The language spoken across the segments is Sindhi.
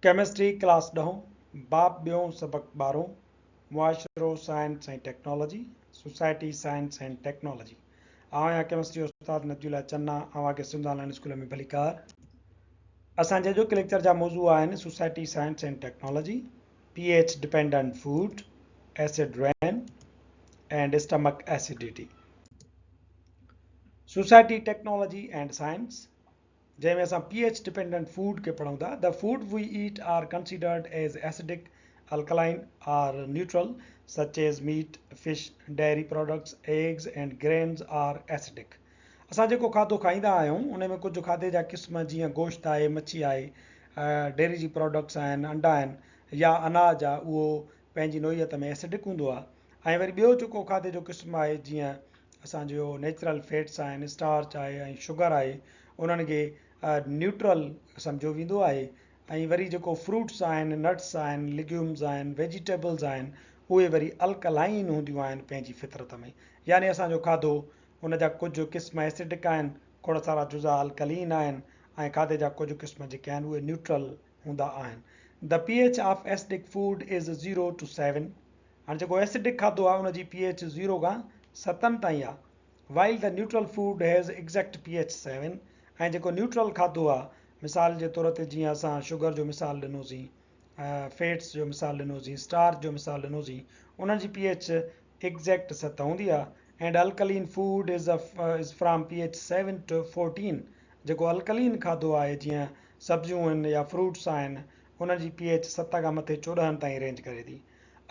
ڪيمسٽري ڪلاس ڏهون، باب ٻيون سبق ٻارهون، معاشرو، science ۽ technology, society, science and technology. آئون آهيان ڪيمسٽري استاد نجي الله چنا، اوهان کي سنڌ آنلائن اسڪول ۾ ڀليڪار. اسان جي اڄوڪي ليڪچر جا موضوع آهن society, science and technology, P H dependent food, acid rain and stomach acidity. Society, technology and science, جنهن ۾ اسان پي ايڇ ڊپينڊنٽ فوڊ کي پڙهون ٿا، The food we eat are considered as acidic, alkaline or neutral such as meat, fish, dairy products, eggs and grains are acidic. اسان جيڪو کاڌو کائيندا آهيون ان ۾ ڪجهه کاڌي جا قسم جيئن گوشت آهي، مڇي آهي، ڊيري جي پراڊڪٽس آهن، انڊا آهن يا اناج آهي اهو پنهنجي نوعيت ۾ ايسڊڪ هوندو آهي ۽ وري ٻيو جيڪو کاڌي جو قسم آهي جيئن اسان جو نيچرل فيٽس آهن، اسٽارچ آهي ۽ شگر آهي انهن کي نيوٽرل سمجهيو ويندو آهي ۽ وري جيڪو فروٽس آهن، نٽس آهن، ليگيومز آهن، ويجيٽيبلز آهن اهي وري الڪلائن هونديون آهن پنهنجي فطرت ۾ يعني اسان جو کاڌو ان جا ڪجهه قسم ايسڊڪ آهن، کوڙ سارا جزا الڪلين آهن ۽ کاڌي جا ڪجهه قسم جيڪي آهن اهي نيوٽرل هوندا آهن. The P H of acidic food is zero to seven هاڻي جيڪو ايسڊڪ کاڌو آهي ان جي پي ايڇ زيرو کان ستن تائين آهي while the neutral food has exact P H seven ۽ جيڪو نيوٽرل کاڌو آهي مثال جي طور تي جيئن اسان شگر جو مثال ڏنوسين فيٽس جو مثال ڏنوسين اسٽارچ جو مثال ڏنوسين انهن جي پي ايڇ ايگزيڪٽ ست هوندي آهي and alkaline food is is from P H seven to 14 جيڪو الڪلين کاڌو آهي جيئن سبزيون آهن يا فروٽس آهن انهن جي پي ايڇ ست کان مٿي 14 تائين رينج ڪري ٿي.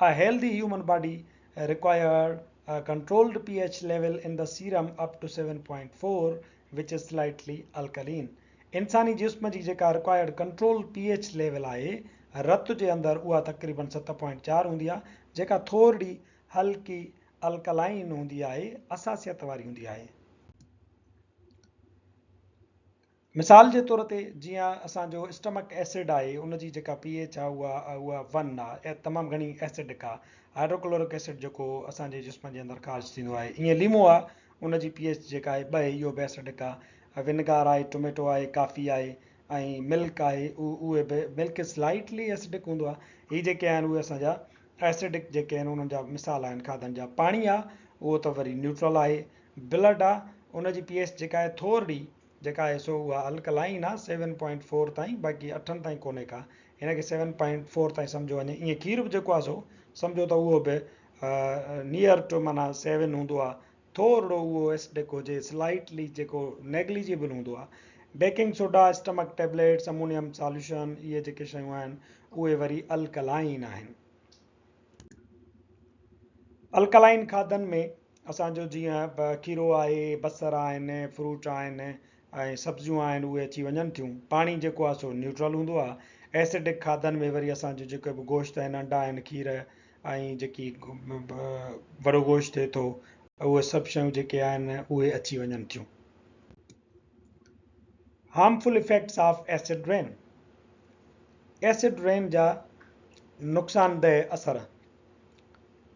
A healthy human body require a controlled P H level in the serum up to 7.4 which is slightly alkaline. انساني جسم جي جيڪا required control P H level آهي رت جي اندر اها تقريبن 7.4 هوندي آهي جيڪا ٿورڙي هلڪي الڪلائن هوندي آهي اساسيت واري هوندي آهي. مثال جي طور تي جيئن اسان جو اسٽمڪ ايسڊ آهي ان جي جيڪا پي ايڇ آهي اها اها ون آهي تمام گهڻي ايسڊڪ آهي هائڊروڪلورڪ ايسڊ جيڪو اسان جي جسم جي اندر خارج ٿيندو آهي ائين ليمو آهي ان جي پي ايڇ جيڪا آهي ٻه اهو به ايسڊڪ آهي ونگار آهي ٽوميٽو آهي ڪافي آهي ۽ ملڪ آهي اهي به ملڪ سلائٽلي ايسڊڪ هوندو آهي هي جيڪي آهن اهي اسان جا ايسڊڪ جيڪي آهن انهن جا مثال آهن کاڌن جا پاڻي آهي اهو ته وري نيوٽرل آهي بلڊ آهي ان جي پي ايڇ جيڪا آهي ٿورڙي جيڪا آهي سو اها الڪلائن آ سيون پوائنٽ فور تائين باقي اٺن تائين ڪونهي ڪا هن کي سيون پوائنٽ فور تائين سمجهيو وڃي ائين کير به جيڪو آ سو سمجهو ته اهو به نيئر ٽو معنيٰ سيون هوندو آ ٿورڙو اهو ايسڊڪ هجي سلائٽلي جيڪو نيگليجبل هوندو آ baking soda stomach tablets ammonium solution اهي جيڪي شيون آهن اهي وري الڪلائن آهن. الڪلائن کاڌن ۾ اسان جو جيئن کيرو آهي، بصر آهن، فروٽ آهن ۽ سبزيون آهن اهي اچي وڃن ٿيون. پاڻي جيڪو آهي سو نيوٽرل هوندو آهي. ايسڊڪ کاڌن ۾ وري اسان جو جيڪي به گوشت آهن، انڊا آهن، کير ۽ جيڪي وڏو گوشت ٿئي ٿو اهي سڀ شيون جيڪي آهن اهي اچي وڃن ٿيون. Harmful effects of acid rain, acid rain جا نقصانده اثر.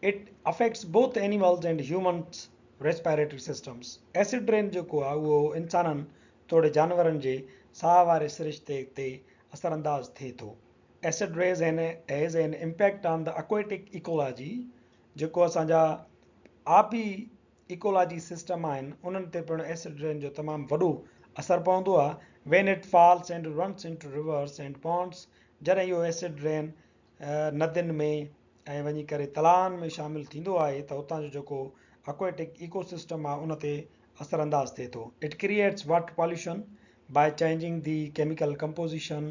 It affects both animals and humans respiratory systems. Acid rain جيڪو آهي اهو انسانن توڙي جانورن جي ساهه واري سرشتي تي اثرانداز ٿئي ٿو. Acid rains has an impact on the aquatic ecology جيڪو اسان جا آبي ايڪولاجي سسٽم آهن انهن تي پڻ ايسڊ رين جو تمام وڏو اثر پوندو آهي. When it falls and runs into rivers and ponds جڏهن اهو ايسڊ رين ندين ۾ ۽ وڃي ڪري تلائن ۾ شامل ٿيندو آهي ته اتان جو جيڪو اڪويٽڪ ايڪو سسٽم آهي ان تي اثر انداز ٿئي ٿو. It creates water pollution by changing the chemical composition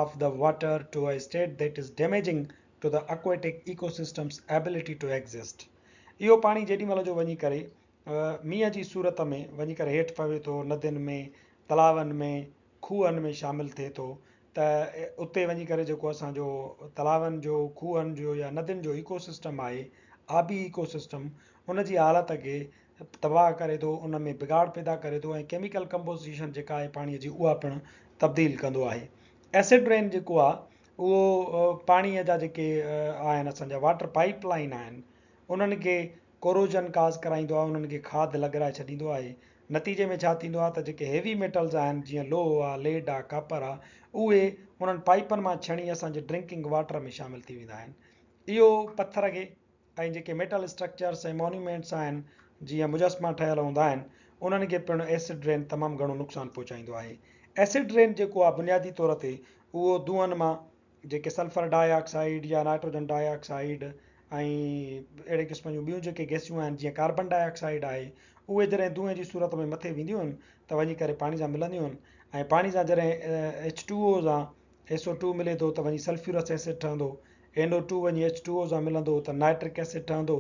of the water to a state that is damaging to the aquatic ecosystem's ability to exist. اهو پاڻي جيڏي مهل جو وڃي ڪري مينهن جي صورت ۾ وڃي ڪري هيٺ پوي ٿو، ندين ۾، تلاون ۾، کوهن ۾ شامل ٿئي ٿو ته اتي وڃي ڪري جيڪو اسان جو تلاون جو، کوهن جو يا ندين جو ايڪو سسٽم آهي، آبي ايڪو سسٽم، ان جي حالت کي تباهه ڪري ٿو، ان ۾ بگاڙ پيدا ڪري ٿو ۽ ڪيميڪل ڪمپوزيشن جيڪا آهي پاڻي جي اها پڻ تبديل ڪندو آهي. ايسڊ رين جيڪو آهي اهو پاڻيء جا جيڪي آهن اسان جا واٽر پائيپ لائين آهن انهن کي ڪوروجن ڪاز ڪرائيندو آهي انهن کي کاڌ لڳرائي ڇڏيندو آهي نتيجي ۾ ڇا ٿيندو آهي ته جيڪي هيوي ميٽلز آهن جيئن لوهه آهي ليڊ آهي ڪاپر آهي اهي انهن پائيپن مان ڇڻي اسان جي ڊرنڪنگ واٽر ۾ شامل ٿي ويندا آهن. اهو پٿر کي ۽ جيڪي ميٽل اسٽرڪچرس ۽ مونيومينٽس آهن جيئن مجسما ٺهيل هوندا آهن انهن کي پڻ ايسڊ رين تمام گهڻو نقصان پهچائيندو آهي. ايسڊ رين جيڪو آهي بنيادي طور تي اهو دونهن مان جيڪي سلفر ڊاء آڪسائيڊ يا نائٽروجن ڊاء آڪسائيڊ ۽ اهڙي قسم جون ٻيون جيڪي گئسيون آهن جيئن ڪاربن ڊاء آڪسائيڊ آهي اهي جڏهن دونهين جي صورت ۾ مٿي وينديون آهن ته وڃي ڪري پاڻي سان ملنديون آهن ۽ پاڻي سان جڏهن ايڇ ٽو او سان ايس او ٽو ملي ٿو ته وڃي سلفيورس ايسڊ ٺهندو، اين او ٽو وڃي ايڇ ٽو او سان ملندو ته نائٽرڪ ايسڊ ٺهندو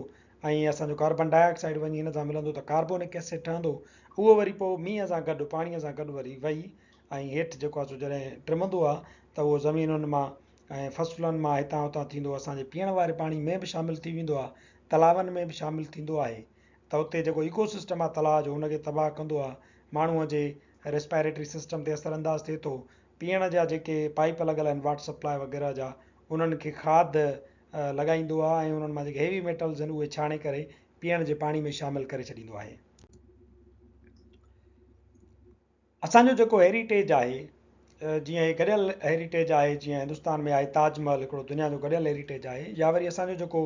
۽ اسان جو ڪاربن ڊاء آڪسائيڊ وڃي هن سان ملندو ته ڪاربونڪ ايسڊ ٺهندو. اهو وري پوء مينهن سان گڏ پاڻي سان گڏ وري وهي ۽ هيٺ جيڪو آهي سو جڏهن ٽمندو آهي ته اهو زمينن مان ۽ فصلن مان هتان هتان ٿيندو اسان جي پيئڻ واري پاڻي ۾ به شامل ٿي ويندو آهي، تلاون ۾ به شامل ٿيندو آهي ته اتي جيڪو ايڪو سسٽم آهي تلاء جو ان کي تباهه ڪندو آهي، ماڻهوء جي ريسپائريٽري سسٽم تي اثر انداز ٿئي ٿو، پيئڻ جا جيڪي پائيپ لڳل آهن واٽر سپلاء وغيره جا انهن کي کاڌ لڳائيندو آهي ۽ انهن مان جيڪي هيوي ميٽلز آهن اهي ڇاڻي ڪري پيئڻ جي پاڻي ۾ شامل ڪري ڇڏيندو آهي. اسان جو جيڪو هيريٽيج آهي جيئن هي گڏيل هيريٽيج آهي جيئن هندستان ۾ آهي تاج محل هڪڙو دنيا جو گڏيل هيريٽيج آهي يا وري اسان جو جيڪو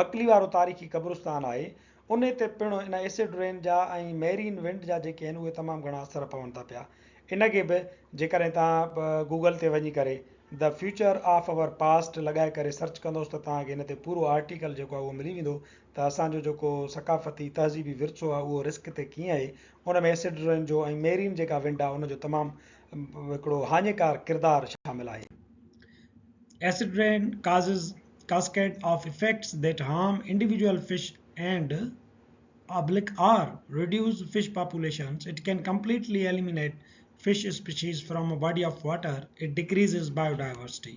مڪلي وارو تاريخي قبرستان آهي ان تي پڻ ان ايسڊ رين جا ۽ ميرين ونڊ جا جيڪي آهن اهي تمام گهڻا اثر پون ٿا پيا ان کي به جيڪڏهن توهان گوگل تي وڃي ڪري the future of our past لڳائي ڪري سرچ ڪندوس ته توهان کي ان تي پورو آرٽيڪل جيڪو آهي اهو ملي ويندو ته اسان جو جيڪو ثقافتي تهذيبي ورثو آهي اهو رسڪ تي ڪيئن آهي ان ۾ ايسڊ رين جو ۽ ميرين جيڪا ونڊ آهي ان جو تمام هڪڙو هاڃيڪار ڪردار شامل آهي. Acid rain causes cascade of effects that harm individual fish and oblique or reduce fish populations, it can completely eliminate fish species from a body of water, it decreases biodiversity.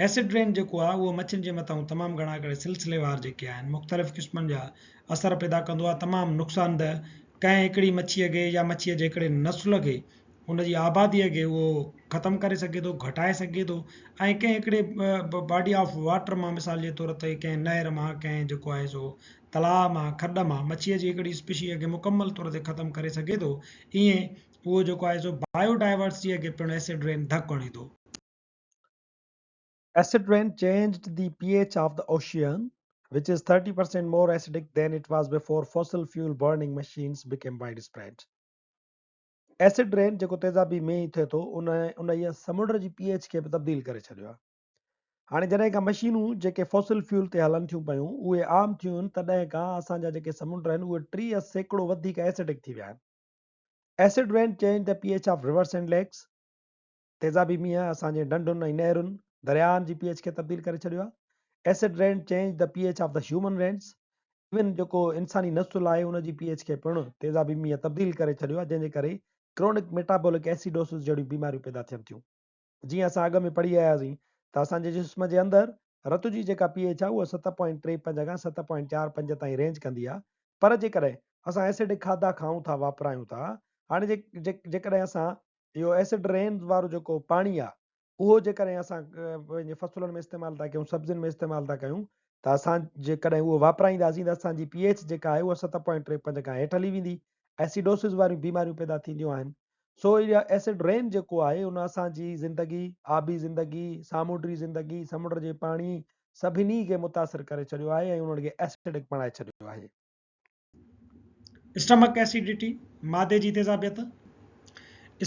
Acid rain جيڪو آهي اهو مڇين جي مٿان تمام گهڻا ڪري سلسليوار جيڪي آهن مختلف قسمن جا اثر پيدا ڪندو آهي تمام نقصانده ڪنهن هڪڙي مڇيء کي يا مڇيء جي هڪڙي نسل کي ان جي آباديء کي اهو ختم ڪري سگهي ٿو گهٽائي سگهي ٿو ۽ ڪنهن هڪڙي باڊي آف واٽر مان مثال جي طور تي ڪنهن نهر مان ڪنهن جيڪو آهي سو تلاء مان کڏ مان مڇيء جي هڪڙي اسپيشيء کي مڪمل طور تي ختم ڪري سگهي ٿو ائين اهو جيڪو آهي سو بايو ڊائيورسٽيء کي پڻ ايسڊ رين ڌڪ هڻي ٿو. Acid rain changed the pH of the ocean, which is 30% more acidic than it was before fossil fuel burning machines became widespread. Acid rain جيڪو تيزابي مينهن ٿئي ٿو ان انهيء سمنڊ جي پي ايڇ کي به تبديل ڪري ڇڏيو آهي. هاڻي جڏهن کان مشينون جيڪي فوسل فيول تي هلن ٿيون پيون اهي عام ٿيون آهن تڏهن کان اسان جا جيڪي سمنڊ آهن اهي 30% وڌيڪ ايسڊڪ ٿي ويا آهن. Acid rain changed the pH of rivers and lakes. تيزابي مينهن اسان جي ڍنڍن ۽ نهرن، درياهن جي پي ايڇ کي تبديل ڪري ڇڏيو آهي. Acid rain change the P H of the human race. Even جيڪو انساني نسل آهي ان جي پي ايڇ کي پڻ تيزابي مينهن تبديل ڪري ڇڏيو آهي جنهن جي ڪري ڪرونڪ ميٽابولڪ ايسيڊوسس جهڙيون بيماريون پيدا ٿين ٿيون. جيئن اسان اڳ ۾ پڙهي آياسين ته اسان جي جسم جي اندر رت جي جيڪا پي ايڇ آهي اها 7.35 کان 7.45 تائين رينج ڪندي آهي پر جيڪڏهن اسان ايسڊڪ کاڌا کائون ٿا واپرايون ٿا هاڻي جيڪڏهن اسان اهو ايسڊ رينز وارو جيڪو پاڻي آهي اهو جيڪڏهن اسان پنهنجي فصلن ۾ استعمال ٿا ڪيون سبزين ۾ استعمال ٿا ڪيون ته اسان جيڪڏهن اهو واپرائينداسين ته اسان جي پي ايڇ جيڪا آهي اها 7.35 کان هيٺ هلي ويندي ايسيڊوسز واريون بيماريون پيدا ٿينديون آهن سو اها ايسڊ رين جيڪو آهي ان اسان جي زندگي آبي زندگي سامونڊي زندگي سمنڊ جي پاڻي سڀني کي متاثر ڪري ڇڏيو آهي ۽ انهن کي ايسڊڪ بڻائي ڇڏيو آهي. اسٽمڪ ايسيڊٽي، معدي جي تيزابيت،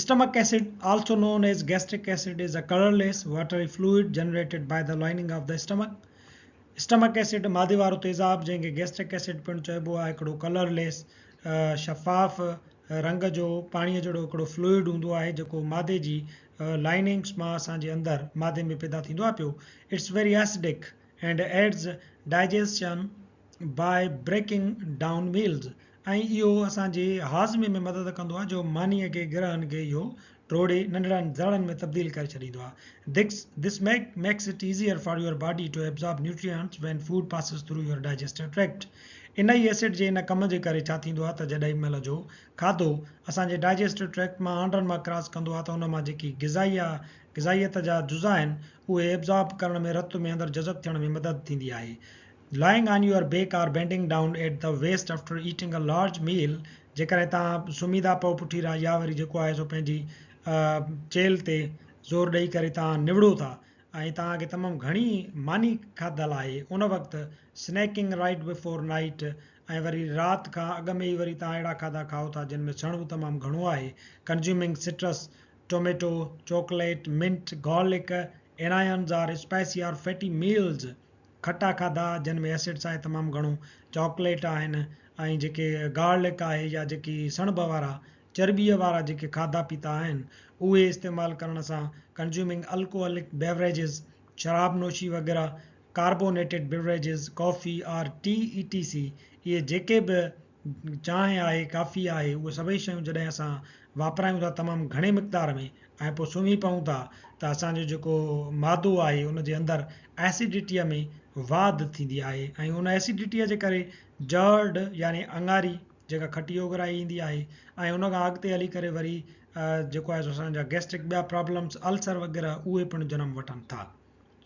Stomach acid, also known as gastric acid, is a colorless, watery fluid generated by the lining of the stomach. Stomach acid, معدي وارو تيزاب، جنهن کي گيسٽرڪ ايسڊ پڻ چئبو آهي، هڪڙو ڪلرليس، شفاف رنگ جو پاڻيء جهڙو هڪڙو فلوئڊ هوندو آهي، جيڪو معدي جي لائننگس مان اسان جي اندر معدي ۾ پيدا ٿيندو آهي پيو. It's very acidic and aids digestion by breaking down meals ۽ اهو اسان جي هاضمي ۾ مدد ڪندو آهي جو مانيء کي گرهن کي اهو ٽوڙي ننڍڙن ذرڙن ۾ تبديل ڪري ڇڏيندو آهي. This makes it easier for your body to absorb nutrients when food passes through your digestive tract. ان ئي ايسڊ جي ان ڪم جي ڪري ڇا ٿيندو آهي ته جڏهن مهل جو کاڌو اسان جي ڊائجسٽو ٽريڪٽ مان آنڊن مان ڪراس ڪندو آهي ته ان مان جيڪي غذائيه غذائيت جا جزا آهن اهي ابزارب ڪرڻ ۾ رت ۾ اندر جذب ٿيڻ ۾ مدد ٿيندي آهي. Lying on your back or bending down at the waist after eating a large meal جيڪڏهن توهان سمهي ٿا پئو پٺيرا يا وري جيڪو آهي سو پنهنجي چيلهه تي زور ڏئي ڪري توهان نوڙو ٿا ۽ توهان کي تمام گهڻي ماني کاڌل آهي ان وقت سنيڪنگ رائيٽ بفور نائيٽ ۽ وري رات کان اڳ ۾ ئي وري توهان اهڙا کاڌا کائو ٿا جن ۾ سڻڀ تمام گهڻو آهي consuming citrus tomato chocolate mint garlic onions or spicy or fatty meals کٽا کاڌا جن ۾ ايسڊس آهي تمام گهڻو چاڪليٽ آهن ۽ جيڪي گارلڪ آهي يا جيڪي سڻڀ وارا چرٻيء وارا جيڪي کاڌا پيتا آهن اهي استعمال ڪرڻ سان Consuming Alcoholic Beverages شراب نوشي وغيره Carbonated Beverages coffee or tea etc اهي جيڪي به چانهه آهي ڪافي آهي اهي سڀئي شيون جڏهن اسان واپرايون ٿا تمام گهڻي مقدار ۾ ۽ پوء سمهي پئون ٿا ته اسان جو جيڪو مادو آهي ان جي اندر ايسڊٽيء ۾ واڌ ٿيندي آهي ۽ ان ايسڊٽيء جي ڪري جرڊ يعني اڱاري جيڪا کٽي اوڳرائي ايندي آهي ۽ ان کان اڳتي هلي ڪري وري جيڪو آهي سو اسان جا گيسٽرڪ ٻيا پرابلمس السر وغيره اهي پڻ جنم وٺن ٿا.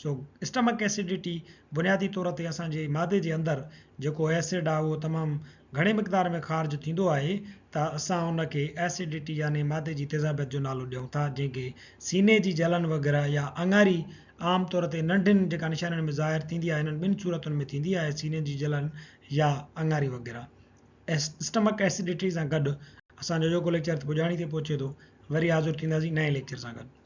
سو اسٽمڪ ايسڊٽي بنيادي طور تي اسان جي معدي جي اندر جيڪو ايسڊ آهي اهو تمام گهڻي مقدار ۾ خارج ٿيندو آهي ته اسان ان کي ايسڊٽي يعني معدي جي تيزابيت جو نالو ڏيون ٿا جنهن کي سيني جي جلن وغيره يا اڱاري عام طور تي ننڍين جيڪا نشانين ۾ ظاهر ٿيندي آهي انهن ٻن صورتن ۾ ٿيندي آهي سيني جي جلن يا اڱاري وغيره اسٽمڪ ايسڊٽي سان گڏ اسان جو اڄوڪو ليڪچر پڄاڻي تي پهچي ٿو وري حاضر ٿينداسين نئين ليڪچر سان گڏ.